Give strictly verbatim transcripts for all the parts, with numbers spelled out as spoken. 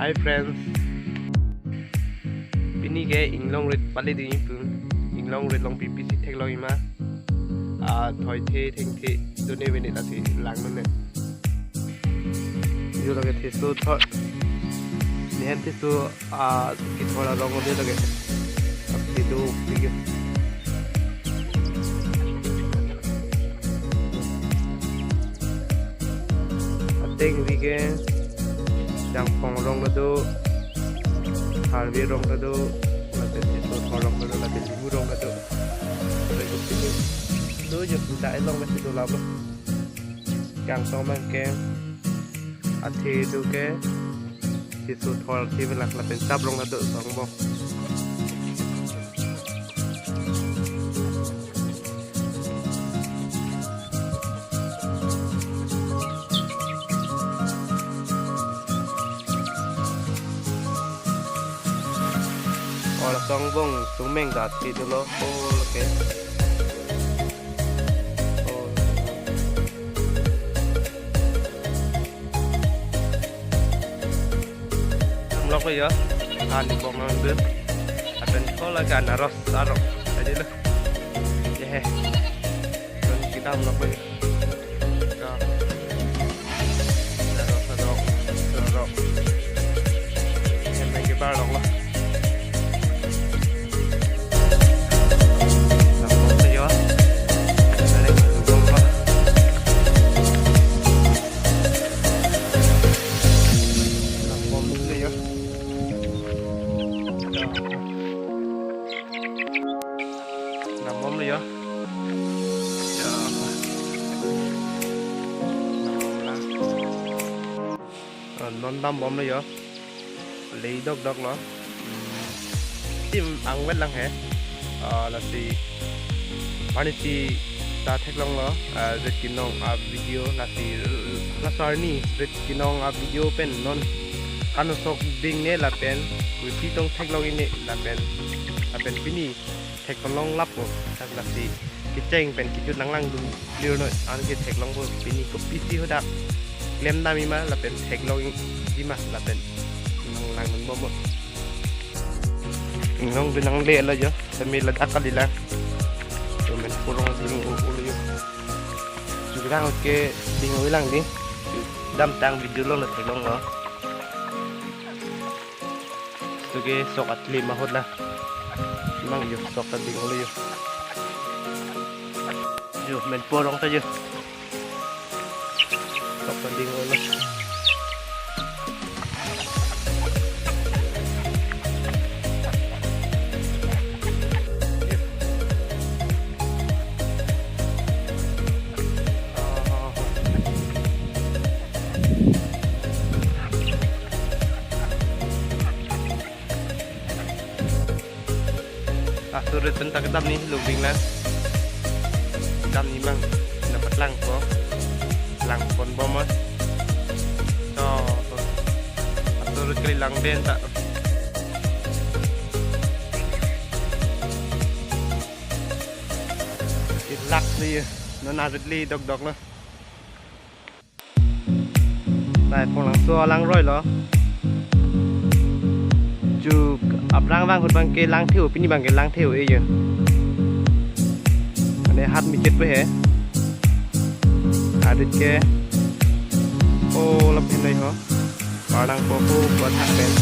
Hi friends. Pini ke inglong rit pali ding ipun. Inglong rit along pipisi theklong ima. Ah, thoithe thengthe done bene lasi lang nune. Yo lake thiso thor. Nihan thiso, ah, kethor arong de lake. Ap thiso pige. Ateng ri ke Jangphong rong ta do, Harve rong ta do, lapen Teso Thor rong ta do, lapen Limu rong ta do. Lapen do jo da along mesi do labo. Kangtong abang ke athe do ke Teso Thor athe belak lapen chap rong ta do songbong. Ora songbong sumeng da thi dolo. Oh, okay. Oh. Lok lo yo. An bong nang dun. Lapen ko lake anaros arok. Aja lo. Ye he. Kon kita lok lo yo. Yo. Anaros arok. Arok. Yan lagi bar lok lo. Lok lo yo. Ada lok lo. Nambom lo yo. Nambom lo yo. Ya. Nambom lang. Eh, non nambom lo yo. Lei dokdok lo. Hmm. Tim angwet lang he. Ah, lasi. Arni si ta theklong lo. Ah, rit kenong a video lasi. Laso arni rit kenong a video pen non. Kan sok ding ne lapen. Wi pitong theklong ini lapen. Lapen pini. Theklong lapo, lasi kecheng pen kejut nanglang dun lir noi, anke theklongpo pini kopisi hadak klem dam ima lapen theklong dima lapen nanglang dunbompo. Inglong dun nangle lo yo, semi ladak kali lang. Tumen purong ding u u lo yo. Jurang ke ding u lang ding. Damtang video lo lo theklong lo. Ito ke sok atlim ahut na. Mang yo sok ta ding u lo yo. Yo, men purong ta yo. Sok ta ding u lo. Yo. Ah, ah, ah. Atur rit pen ta kedam ni lubing na. Kedam ni mang. Dapat langpo. Langponbom ah. To, to. Atur rit kali lang den ta. Ilak li. Non arit li dokdok lo. Nai Pholang so alang roi lo. Ju abrang bang hut bang ke lang theu, pini bang ke lang theu e yo. Ane hat mi chet pe he. Arit ke. Oh, lap hin nai ho. Parang po po buat happen.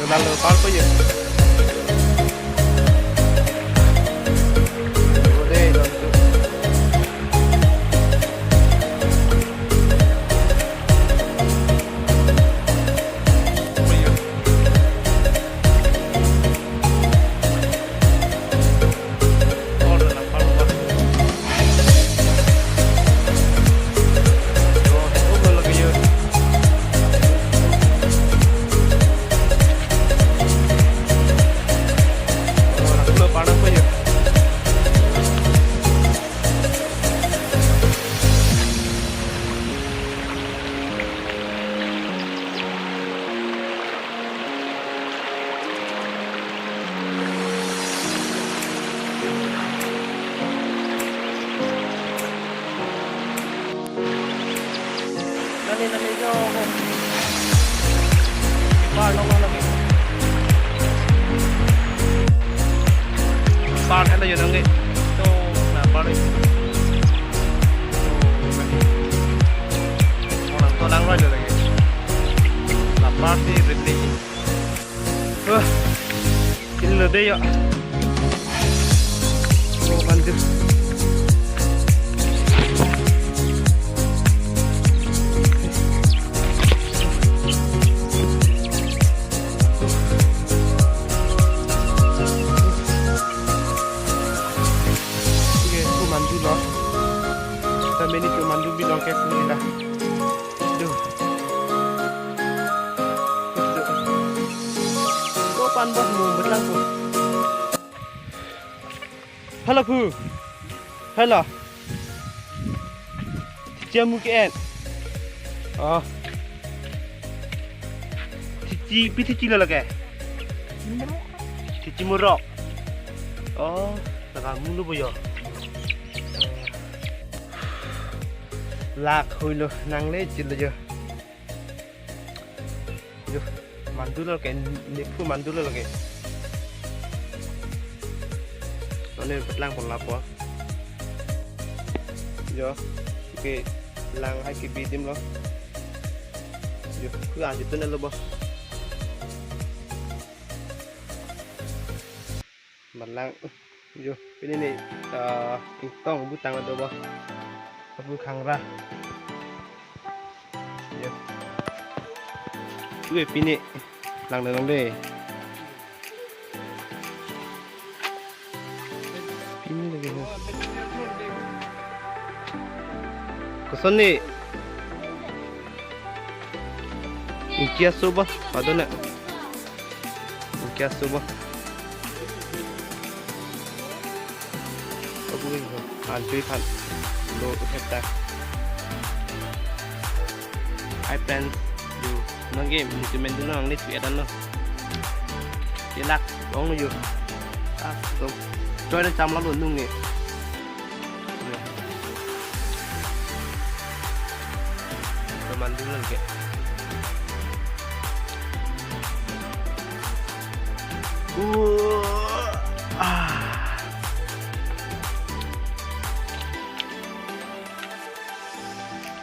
Ronaldo, par ko ye? Ode, Ronaldo. Par long lagi. Par kan ayo nangke. To na par ni. Orang to lang roi lagi. Lapar si beli. Wah, ini lo deh ya. Oh, mantap. Oke, aku mandu lo. Sambil ini aku mandu bilang ke aku ni lah. Aduh. Ko pan bos mu belang ko. Halo pu. Halo. Chia mu ke en. Oh. Thichi, pi thichi lo lake. Thichi murok. Oh, laka mulu boyo. Lak hoilo nangle chilo jo. Jo, mandu lo ke, nephu mandu lo ke. None petlang pon lapo. Jo, ke lang hai ke bidim lo. Jo, ku anjutun lo bo. Malang, jo, pini ni, ah, ingtong butang ado bo. Abu khangra. Jo. Ue pini lang dong deh. Pini lagi ho. Koson ni? Ingki aso ba, padona. Ingki aso ba. Abu ke ho. Anjui phan. Lo uthek ta. Hi friends, jo. Nangke mungkin main dulu nang ni tweet ano. Tilak, ong jo. Ah, to. Join cham lalu nung ni. Teman dulu ke. Uh, ah.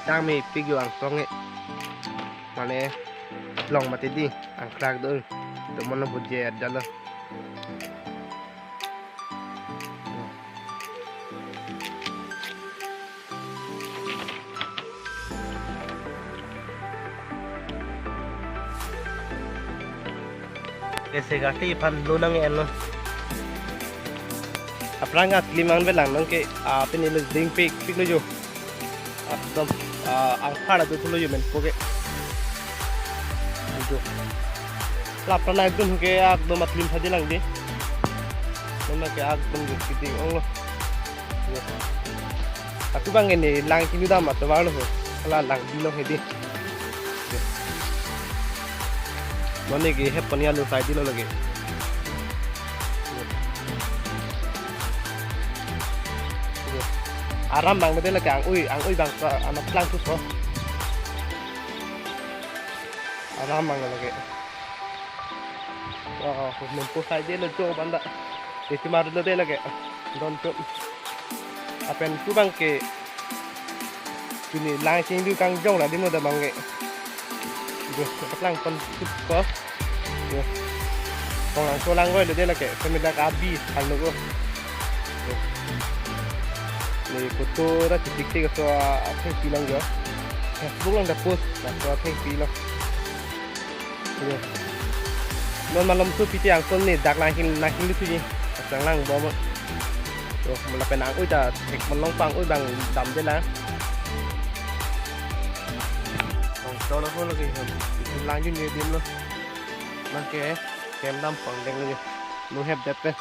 Tang me pik yo angsong e. Mane long mati di angkrak do. Teman lo budje jalo. Ese gati pan lo nang eno. Aphrang aklim ang belang nang ke, ah, pini lo ding pik, pik lo jo. Ekdom, ah, angphar adu thulo jo men poke. Itu. Lapran ekdom ke ekdom aklim tha di lang di. Nona ke ekdom jo kiting ong lo. Yo. Aku bang ini lang kini dam atau baru ho. Ala lang di lo hedi. Yo. None ke hep pania lo sai di lo lagi. Yo. Yo. Aram bang de lagi ang ui, ang ui bang ke anak lang tu so. Aram bang lagi. Oh, mempo sai de lo jo banda. Iti mar lo de lagi. Don tu. Apen tu bang ke. Pini lang sing du kang jong la di mo da bang ke. Du, lang pon sip ko. Du. Kong lang so lang roi lo de lagi. Kami dak abi hal lo ko. Du. Ni photo ra titik tik so, ah, thengpi lang jo. Facebook lang da post, na so thengpi lang. Yo. Non malom su piti angkon ni dak lang hin, lang hin lutu ni. Lang lang bom. Yo, mula pen ang ui ta, ek malom pang ui bang dam de lang. Ong to lo ho lagi ham. Lang jun ni dim lo. Nang ke, kem dam pang deng lo. Nu hep det pe.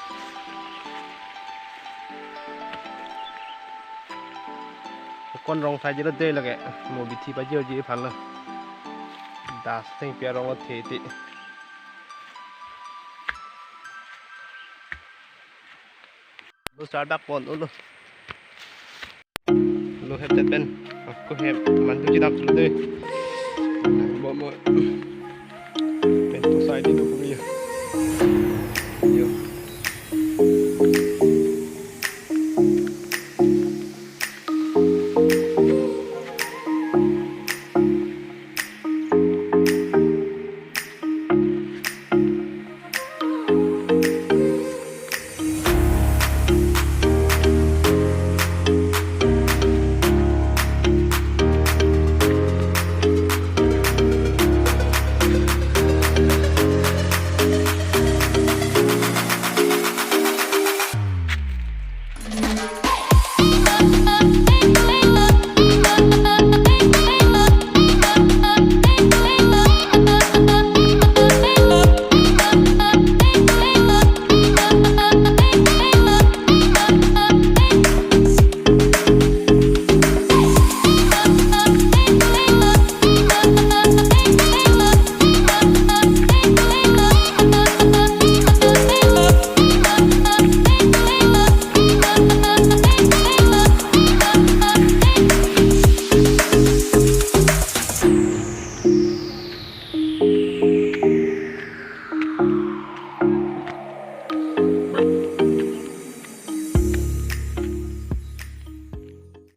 Kon rong sai jelo de lage. Mo bithi pa jeo ji phan lo. Das thengpi arong lo the ti. Lo sar dak pon ulo. Lo hep det pen. Ko hep mandu ji dam lo de. Pen posai di do ko ya. Yo.